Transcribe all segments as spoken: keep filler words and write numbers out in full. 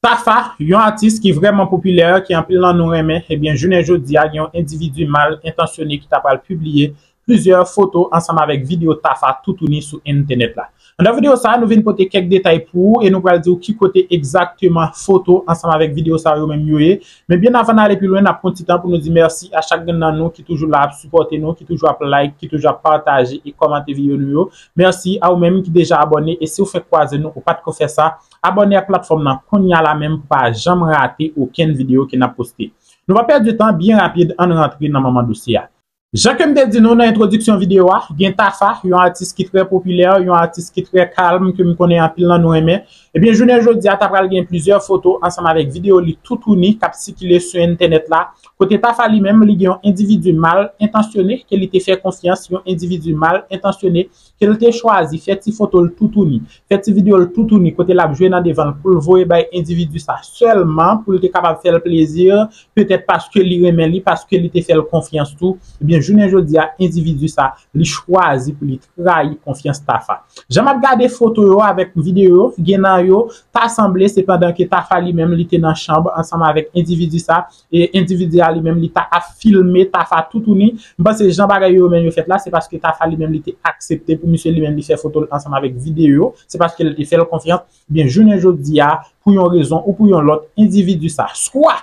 Tafa, yon atis ki vrèman popilè, ke anpil nan nou renmen, ebyen, jounen jodi a, gen yon endividi mal entansyone ki ta pral pibliye plizyè foto ansanm avèk videyo Tafa toutouni sou entènèt la. Anndan videyo sa a, nou vin pote kèk detay pou ou e nou pral di w ki kote egzakteman foto ansanm avèk videyo sa yo menm yo ye. Men byen avan n ale pi lwen, n ap pran ti tan pou nou di mèsi a chak grenn nan nou ki toujou la ap sipòte nou, ki toujou ap like, ki toujou ap pataje e kòmante videyo nou yo. Mèsi a ou menm ki deja abòne e si w fenk kwaze nou, ou pa t ko fè sa, abòne ak platfòm nan kounye a la menm pou pa janm rate okenn videyo ke n ap poste. Nou pa pèdi tan, byen rapid, ann rantre nan manman dosye a. Jan ke m te di nou nan entwodiksyon videyo a, gen Tafa, yon atis ki trè popilè, yon atis ki trè kalm, ke m konnen anpil nan nou renmen. Ebyen, jounen jodi a, ta pral gen plizyè foto ansanm avèk videyo li toutouni k ap sikile sou entènèt la, kote Tafa li menm, li gen yon endividi mal entansyone, ke li te fè konfyans, yon endividi mal entansyone, ke l te chwazi fè ti foto l toutouni, fè ti videyo l toutouni, kote l ap jwe nan devan l pou l voye bay endividi sa sèlman, pou l te kapab fè l plezi, petèt paske li renmen li, paske li te fè l konfyans tou, ebyen, jounen jodi a, endividi sa, li chwazi pou li trayi konfyans Tafa. Jan m ap gade foto yo avèk videyo yo, gen nan yo, ta sanble se pandan ke Tafa li menm, li te nan chanm ansanm avèk endividi sa, e endividi a li menm, li ta ap filme Tafa toutouni. M panse jan bagay yo menm yo fèt la, se paske Tafa li menm, li te aksepte pou misye li menm, li fè foto l ansanm avèk videyo yo, se paske li te fè l konfyans. Ebyen, jounen jodi a, pou yon rezon ou pou yon lòt, endividi sa, swa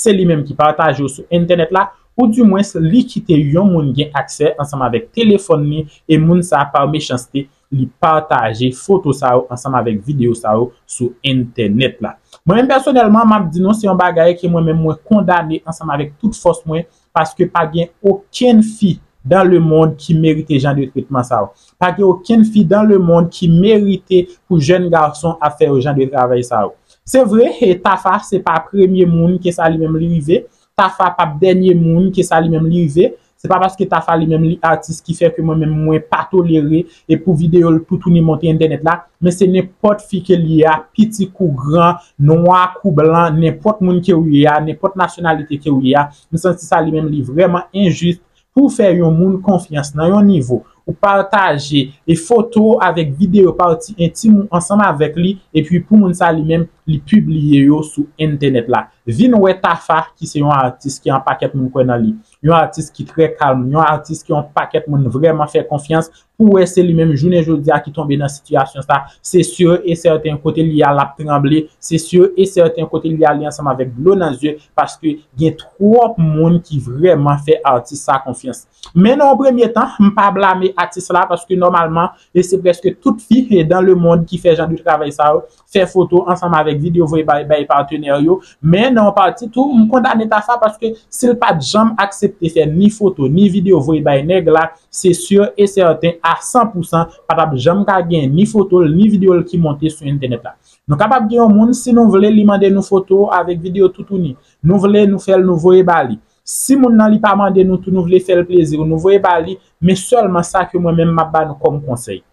se li menm ki pataje yo sou entènèt la, oudimwens li kite yon moun gen aksè ansanm avèk telefòn li, e moun sa, pa mechanste, li pataje foto sa yo ansanm avèk videyo sa yo sou entènèt la. Mwen menm pèsonèlman, m ap di nou, se yon bagay ke mwen menm mwen kondane ansanm avèk tout fòs mwen, paske pa gen okenn fi dans le monde ki merite jan de tretman sa yo. Pa gen okenn fi dans le monde ki merite pou jèn gason ap fè yo jan de travay sa yo. Se vre, e Tafa se pa premye moun ke sa li menm li rive. Tafa p ap dènye moun ke sa li menm li rive. Se pa paske Tafa li menm li atis ki fè ke mwen menm mwen pa tolere e pou videyo l toutouni monte entènèt la, men se nenpòt fi ke l ye a, piti kou gran, nwa kou blan, nenpòt moun ke w ye a, nenpòt nasyonalite ke w ye a, m santi sa li menm li vrèman enjis pou w fè yon moun konfyans nan yon nivo ou pataje e foto avèk videyo pati entim ou ansanm avèk li, epi pou moun sa li menm li pibliye yo sou entènèt la. Vin wè Tafa ki se yon atis ke yon pakèt moun kwè nan li, yon atis ki trè kalm, yon atis ke yon pakèt moun vrèman fè konfyans, pou wè se li menm jounen jodi a ki tonbe nan sitiyasyon sa, se si e sèten kote li a l ap tranble, se si e sèten kote li a li ansanm avèk dlo nan zye, paske gen twòp moun ki vrèman fè atis sa konfyans. Men nan yon premye tan, m pa blame atis la, paske nòmalman, e se prèske tout fi e dans le monde ki fè jan de travay sa yo, fè foto ansanm avèk videyo voye bay, bay patenè yo. Men nan yon pati tou, m kondane Tafa paske si l pa t janm aksepte fè ni foto, ni videyo voye bay nèg la, se si e sèten a san pou san, pa t ap janm ka gen ni foto l, ni videyo l ki monte sou entènèt la. Nou kapab gen yon moun, si nou vle, li mande nou foto avèk videyo toutouni. Nou vle, nou fè l, nou voye ba li. Si moun nan li pa mande nou tou, nou vle fè l plezi, nou voye ba li, men sèlman sa ke mwen menm m ap ba nou kòm konsèy.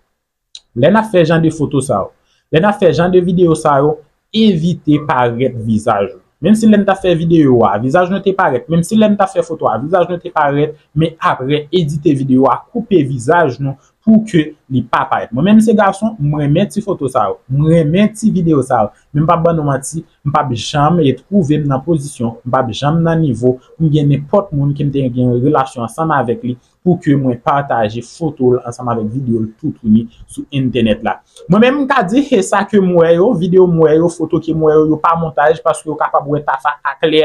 Lè n ap fè jan de foto sa yo, lè n ap fè jan de videyo sa yo, evite parèt vizaj ou. Menm si lè n t ap fè videyo a, vizaj nou te parèt, menm si lè n t ap fè foto a, vizaj nou te parèt, men apre, edite videyo a, koupe vizaj nou pou ke li pa parèt. Mwen menm se gason, m renmen ti foto sa yo, m renmen ti videyo sa yo, men m p ap ban nou manti, m p ap janm e twouve m nan pozisyon, m p ap janm nan nivo pou m gen nenpòt moun ke m te gen relasyon ansanm avèk li, pou ke mwen pataje foto l ansanm avèk videyo l toutouni sou entènèt la. Mwen menm, m ka di, e sa ke m wè yo, videyo m wè yo, foto ke m wè yo, yo pa montaj, paske ou kapab wè Tafa aklè,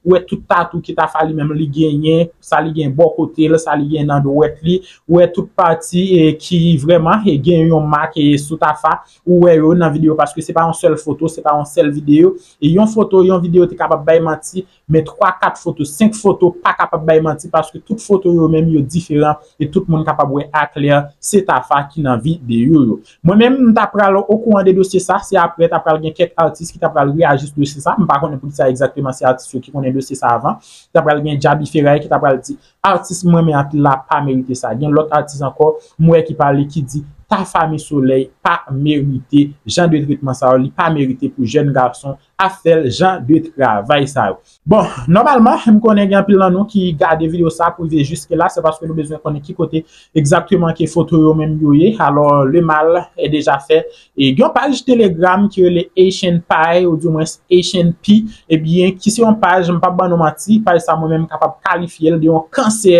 ou wè tout tatou ke Tafa li menm li genyen, sa li gen bò kote l, sa li gen nan dwèt li, ou wè tout pati e ki vrèman e gen yon mak e sou Tafa, ou wè yo nan videyo, paske se pa yon sèl foto, se pa yon sèl videyo, e yon foto, yon videyo te kapab bay manti, men twa, kat foto, senk foto pa kapab bay manti paske tout foto yo menm yo diferan e tout moun kapab wè aklè se Tafa ki nan videyo yo. Mwen menm, m ta pral okouran de dosye sa, se apre ta pral gen kèk atis ki ta pral reyaji sou dosye sa. M pa konnen poukisa egzakteman se atis yo ki konnen dosye sa avan. Ta pral gen Djaby Feray ki ta pral di, atis mwen renmen anpil la pa merite sa. Gen lòt atis ankò, m wè ki pale ki di, Tafa Miss Soleil pa merite jan de tretman sa yo, li pa merite pou jèn gason ap fè l jan de travay sa yo. Bon, nòmalman, m konnen gen anpil nan nou ki gade videyo sa pou rive jiske la, se paske nou bezwen konnen ki kote egzakteman ke foto yo menm yo ye. Alò, le mal est déjà fait. E gen yon paj Telegram ki rele Haitian Pie, ou di mwens Haitian P, ebyen, ki se yon paj, m p ap ban nou manti, paj sa mwen menm m kapab kalifye l de yon kansè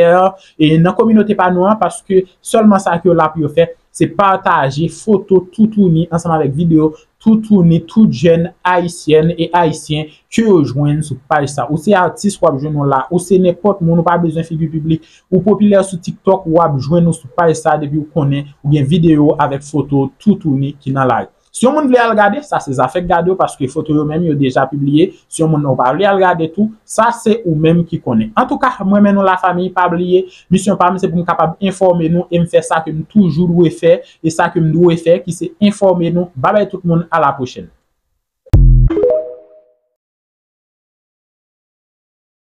e nan kominote pa nou an, paske sèlman sa ke yo la pou yo fè, se pataje foto toutouni ansanm avèk videyo toutouni tout jèn ayisyèn e ayisyen ke yo jwenn sou paj sa. Ou se atis, w ap jwenn nou la. Ou se nenpòt moun, ou pa bezwen figi piblik. Ou popilè sou TikTok, w ap jwenn nou sou paj sa depi ou konnen ou gen videyo avèk foto toutouni ki nan lari. Si yon moun vle al gade, sa se zafè k gade w, paske foto yo menm yo deja pibliye. Si yon moun ou pa vle al gade tou, sa se ou menm ki konnen. Antouka, mwen renmen nou lafanmi, pa bliye, misyon pa m se pou m kapab enfòme nou e m fè sa ke m toujou dwe fè e sa ke m dwe fè, ki se enfòme nou. Babay tout moun, a la pwochèn.